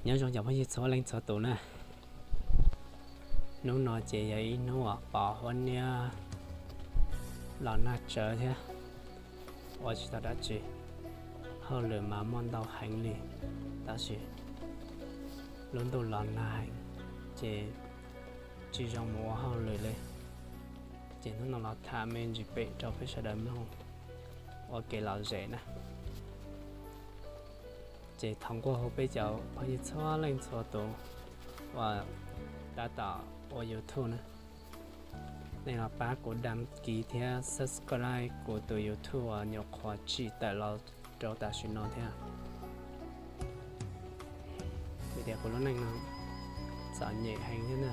Nyob zoo cov phooj ywg txhua leej txhua tus na. Hnub no ces yog ib hnub uas pos huab niab los nag tsawv thiab, ua tsis tau dab tsi. Hauj lwm mas muaj ntau heev li, tab sis lub ntuj los nag heev ces tsis zoo mus ua hauj lwm li. Ces hnub no los tham me ntsis pem rau peb sawv daws mloog ua kev lom zem na. Ces thov nquag hu peb cov phooj ywg txhua leej txhua tus uas tab tom ua YouTube na, nej los pab kuv đăng ký thiab subscribe kuv tus YouTube uas nyuam qhuav tsim tawm los rau tam sim no thiab. Vim tias kuv lub neej no txom nyem heev thiab na.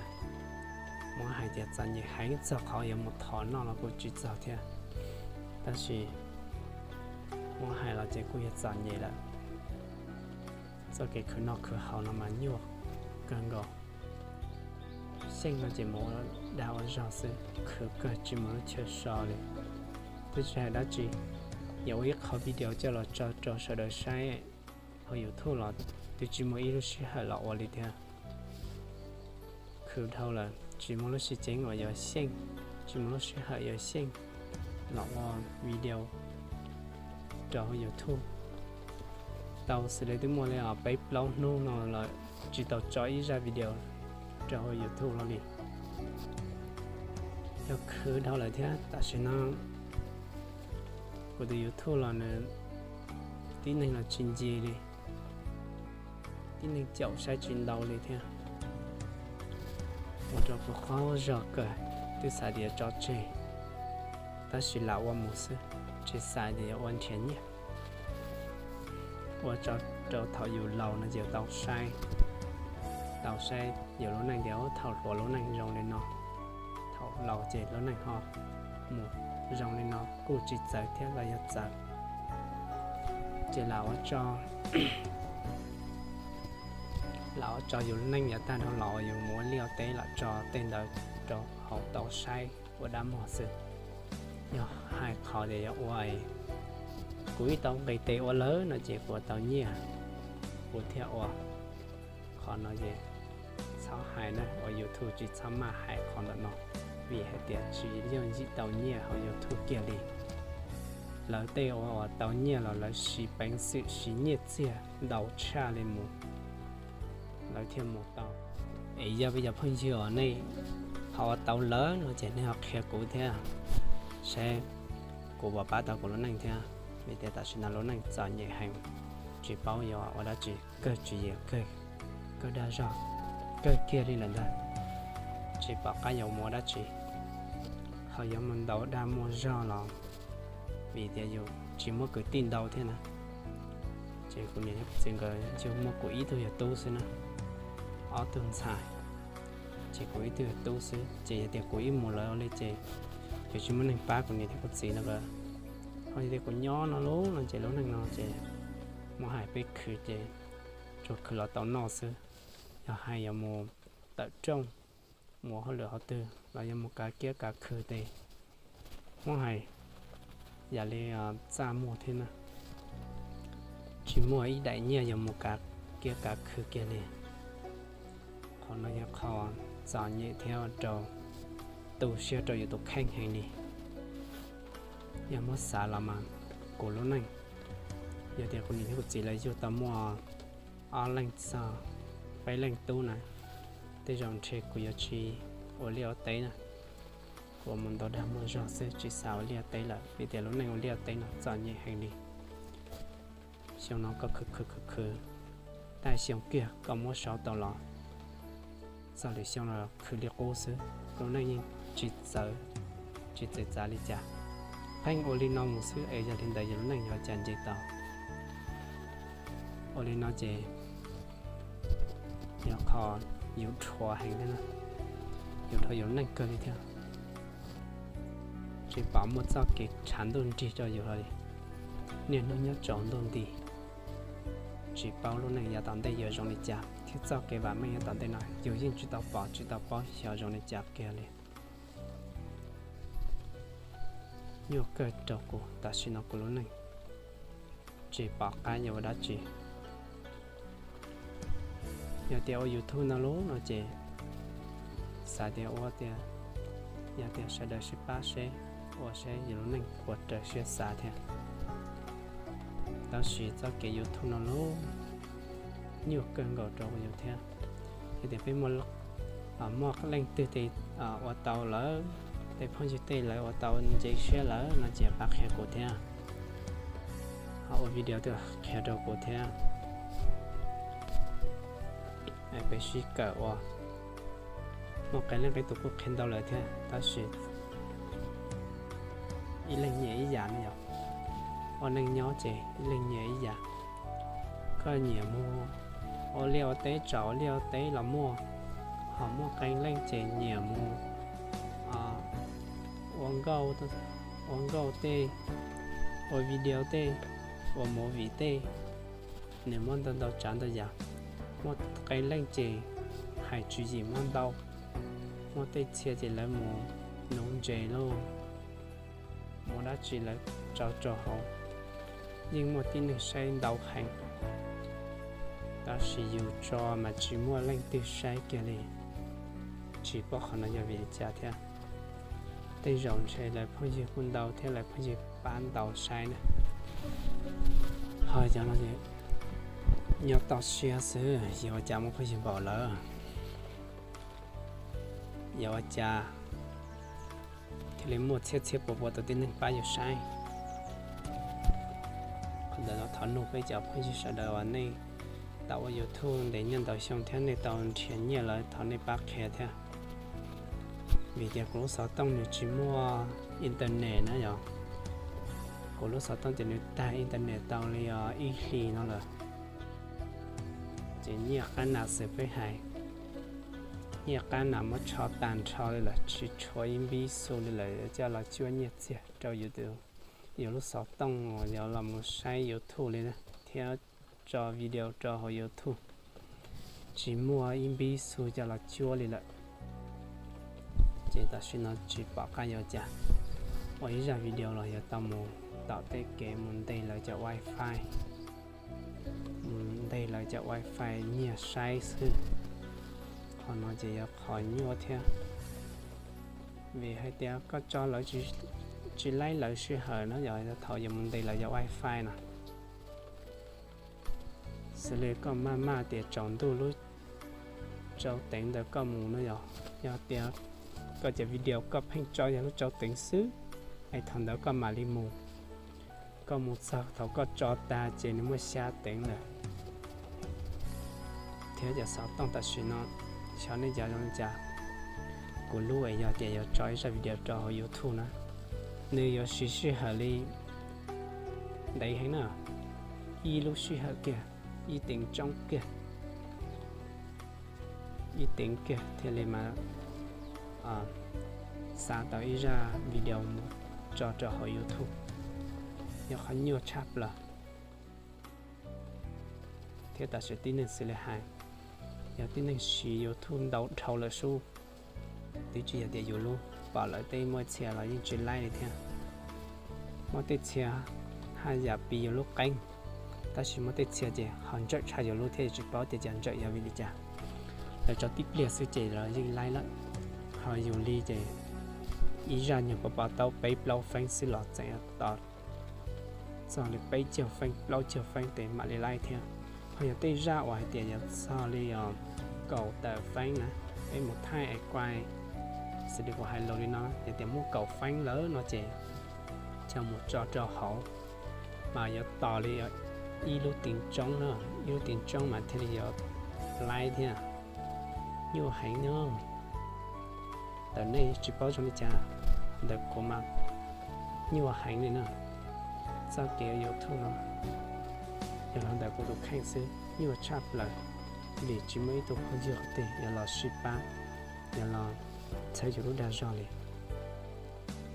Muab hais tias txom nyem heev txog qhov yuav mus thov noj los kuj tsis txog thiab, tab sis muab hais los ces kuj yog txom nyem lawm. Txoj kev khwv noj khwv haus no mas nyuaj kawg nkaus. Xyeej no ces mus ua dag ua zog xwb, khwv kawg tsis mus lub chaw so li. Twb tsis hais dab tsi, yuav ua ib qho video coj los tso rau sawv daws saib hauv YouTube los twb tsis muaj ib lub sij hawm los ua li thiab. Khwv dhau lawm, tsis muaj lub sij hawm uas yuav xyeej, tsis muaj lub sij hawm yuav xyeej los ua video rau hauv YouTube. Tau xws li twb muaj li os peb plaub hnub no lawm tsis tau tso ib zaj video rau hauv YouTube los li. Yog khwv dhau lawm thiab tam sim no kuv tus YouTube los nws tib neeg los tsis ncig li, tib neeg caum saib tsis ntau li thiab. Ua rau kuv qaug zog kawg, twb xav tias yuav tso tseg, tab sis lam ua mus xwb, tsis xav tias yuav ua nrhiav nyiaj. Ua rau thaum yus laus no ces tau saib, tau saib yus lub neej tias thaum hluas lub neej zoo li no, thaum laus ces lub neej ho mus zoo li no kuj tsis txawv thiab los yog txawv. Ces lam ua tso, lam ua tso yus lub neej yav tag dhau los uas yus mus ua liaj ua teb lam tso tej ntawd rau hauv tau saib ua dab muag xwb. Yog hais qhov tias yuav ua kuv ib tau nqis tes ua lawm no ces kuv tau nyiaj, kuv thiaj ua. Qhov no ces txhob hais na, ua YouTube tsis txhob maj hais qhov ntawm no, vim hais tias tsis yooj yim tau nyiaj hauv YouTube kiag li. Lawv tej uas tau nyiaj los lawv siv peev xwm siv nyiaj txiag ntau tshaj li mus, lawv thiaj mus tau. Es yog peb cov phooj ywg uas nej ho ua tau lawm no ces nej ho qhia kuv thiab, saib kuv puas pab tau kuv lub neej thiab. Vim tias tam sim no lub neej txom nyem heev, tsis paub yuav ua dab tsi, kawg tsis yeem kawg, kawg dag zog, kawg kiag li lawm ntag. Tsis pom qab yuav mus ua dab tsi, ho yuav mus ntaus dag muag zog los vim tias yus tsis muaj kwv tij ntau thiab na. Ces kuv niam thiab kuv txiv nkawd yug muaj kuv ib tug yawg tub xwb na, ob tug ntxhais, ces kuv ib tug yawg tub xwb. Ces yog tias kuv ib mus lawm li ces yuav tsis muaj neeg pab kuv niam thiab kuv txiv no lawm. Ho yog tias kuv nyob no lub no ces lub neej no ces muab hais peb khwv ces tsuas khwv los tau noj xwb. Yog hais yuav mus tawm rooj, mus hauj lwm hauv twg los yog mus kav kiab kav khw ces muab hais yam li txaj muag thiab na, tsis muaj ib daim nyiaj yuav mus kav kiab kav khw kiag li. Qhov no yog qhov txom nyem thiab ua rau tu siab rau yus tus kheej heev li. Yog muab xav los mas kuv lub neej, yog tias kuv niam thiab kuv txiv lawv yug tau muaj ob leeg txog peb leeg tub na, tej zaum ntshe kuv yuav tsis ua liaj ua teb na. Kuv mus ntaus dag muag zog xwb tsis xav ua liaj ua teb lawm vim tias lub neej ua liaj ua teb no txom nyem heev li. Xyoo no koj khwv khwv khwv khwv, tag xyoo kiag koj muab sau tau los, txog lwm xyoo los khwv li qub xwb, lub neej yeej tsis txawv, tsis txawv txav li cas. Pheej ua li no mus xwb es yog li ntawd yus lub neej yuav cas nce tau. Ua li no ces yog qhov yus dhuav heev thiab, yus dhuav yus lub neej kawg li thiab. Tsis pom muaj txoj kev tshav ntuj nrig rau yus hlo li, niaj hnub nyob tsaus ntuj nti, tsis paub lub neej yav tom ntej yuav zoo li cas thiab txoj kev vam meej yav tom ntej no yus yeej tsis tau pom tsis tau paub xyov zoo li cas kiag li. Nyuaj kawg rau kuv tam sim no kuv lub neej, tsis pom qab yuav ua dab tsi. Yog tias ua YouTube ntau lug no ces xav tias ua tias, yog tias sawv daws sib pab seb, ua seb yus lub neej puas raws siab xav thiab. Tab sis txoj kev YouTube no lub nyuaj kawg nkaus rau yus thiab. Yog tias peb muaj, muaj leej twg ua tau lawm, tej phooj ywg tej lawv ua tau ntse siab lawm no ces pab qhia kuv thiab, ho ua video tuaj qhia rau kuv thiab. Peb sib kawm ua. Muaj qee leej qee tus kuj qhia ntau lawm thiab, tab sis ib leeg nyiam ib yam ne yom. Ua neej nyob ces ib leeg nyiam ib yam. Koj nyiam mus ua liaj ua teb, tsom ua liaj ua teb los muaj, ho muaj qee leej ces nyiam mus ua nkauj, ua nkauj tej, ua video tej, ua movie tej, nws muaj ntau ntau tsav ntau yam. Muaj qee leej ces hais tswv yim muaj ntau, muaj tej txhia ces lawv mus nuv ntses lauj, muaj dab tsi lawv tso rau hauv, yeej muaj tib neeg saib ntau heev. Tab sis yus tso mas tsis muaj leej twg saib kiag li, tsis paub qhov no yog vim li cas thiab. Tej zaum ntshe lawv phooj ywg kuj ntau thiab lawv phooj ywg pab ntau saib na. Ho cov no nyob toj siab xwb, yuav ua cas muaj phooj ywg npaum lawm, yuav ua cas thiaj li muaj txhiab txhiab pua pua tus tib neeg pab yus saib. Qhov ntawd no thov nug peb cov phooj ywg sawv daws uas nej tau ua YouTube ntev nyiaj ntau xyoo thiab nej tau nrhiav nyiaj lawm thov nej pab qhia thiab. Vim tias kuv lub xov tooj nws tsis muaj internet na yom. Kuv lub xov tooj ces nws tag internet tau li ib hlis no lawm, ces nyiaj qab nas xwb peb hais, nyiaj qab nas muab tsho tag nrho li lawm, tsis tshuav ib npib xu li lawm, coj los cuab nyiaj txiag rau yus tus, yus lub xov tooj uas yuav los mus saib YouTube li na, thiab tso video rau hauv YouTube, tsis muaj ib npib xu coj los cuab li lawm. Ces tam sim no tsis pom qab yuav cas, ua ib zaj video los yuav tau mus tom tej kev mus nteg lawv cov wifi, mus nteg lawv cov wifi nyiag saib xwb. Qhov no ces yog qhov nyuaj thiab, vim hais tias koj tso lawv tsis laib lawv sij hawm no yog thaum yuav mus nteg lawv cov wifi no. Xws li koj maj maj tias tsaus ntuj lub tsau teev ntawd koj mus no yog, yog tias koj cov video koj pheej tso yog lub tsau teev xwb, es thaum ntawd koj mam li mus, koj mus txog thaum koj tso tas ces nws muaj xya teev lawm. Thiab cov xov tooj tam sim no, xyov nej cov zoo li cas, kuv lub es yog tias yuav tso ib zaj video rau hauv YouTube na, nws yuav siv sij hawm li ntev heev na, ib lub sij hawm kiag, ib teev tsoob kiag, ib teev kiag thiaj li mas xa tau ib zaj video mus tso rau hauv YouTube, yog qhov nyuaj tshaj plaws. Thiab tam sim tib neeg xws li hais, yog tib neeg siv YouTube ntau dhau lawm sub, twb tsis yog tias yus lub, pom lawv tej muaj txhia los yeej tsis laib li thiab. Muaj tej txhia haj yam piv yus lub qeeb, tab sis muaj tej txhia ces ho ntsawm tshaj yus lub thiab yus tsis paub tias cas ntsawm yog vim li cas. Lawv tso tib pliag xwb ces lawv yeej laib lawm. Ho yus li ces ib zaj nyuag pov pov tau peb plaub feeb xwb los txeem tos txog li peb caug feeb plaub caug feeb tes mam li laib thiab. Ho yog tej zaj uas hais tias yuav txog li kaum tawm feeb na, peb mus thaij es kuaj, xws li kuv hais lus li no, yog tias muaj kaum feeb lawm no ces coj mus tso rau hauv, mas yuav tos li ib lub teev tsoob na, ib lub teev tsoob mas thiaj li yuav laib thiab. Nyuaj heev no. Tawm nej tsis paub zoo li cas, ntawm kuv mas nyuaj heev li na. Txoj kev YouTube no yog los ntawm kuv tus kheej xwb, nyuaj tshaj plaws, vim tsis muaj ib tug phooj ywg twg yuav los sib pab, yuav los txhawb yus lub dag zog li.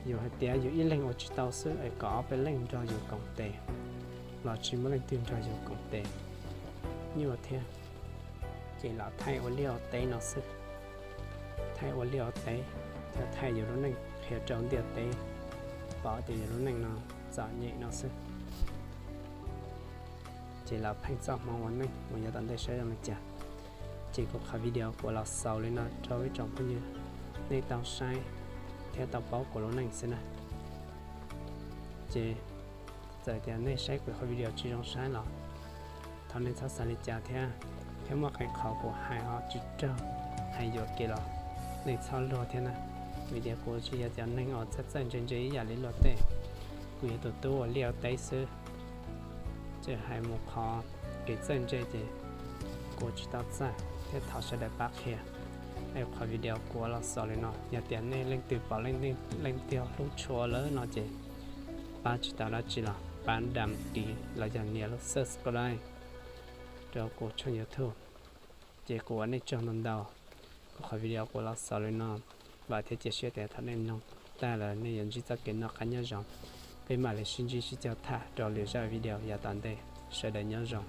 Yus hais tias yus ib leeg ua tsis tau xwb es kom ob peb leeg nrog yus koom tes, los tsis muaj leej twg nrog yus koom tes, nyuaj thiab. Ces los thaij ua liaj ua teb no xwb, thaij ua liaj ua teb, thiab thaij yus lub neej qhia rau ntiaj teb pom tias yus lub neej no txom nyem no xwb. Ces los pheej txoj hmoov ua neej mus yav tom ntej saib zoo li cas. Ces kuv qhov video kuv los xaus li no rau ib tsoom phooj ywg nej tau saib thiab tau paub kuv lub neej xwb na. Ces txawm tias nej saib kuv qhov video tsis zoo saib los thov nej txhob xav li cas thiab, thiab muaj qee qhov kuv hais ho tsis raug, hais yuam kev los nej txhob luag thiab na. Vim tias kuv tsis yog cov neeg uas txawj txawj ntse ntse ib yam li luag tej, kuv yog tus tub uas liaj ua teb xwb. Ces hais mus qhov kev txawj ntse ces kuv tsis tau txawj thiab thov sawv daws pab qhia. Es qhov video kuv los xaus li no, yog tias nej leej twg pom leej twg hlub tshua lawm no ces pab tsis tau dab tsi los pab dam kis los yog nias lub subscribe rau kuv channel YouTube. Ces kuv ua nej tsaug ntau ntau. Kuv qhov video kuv los xaus li no, vam thiab cia siab tias thaum nej mloog tag lawm nej yuav ntsib txoj kev noj qab nyob zoo. Peb mam li sib ntsib sib caug tham rau lwm zaj video yav tom ntej. Sawv daws nyob zoo.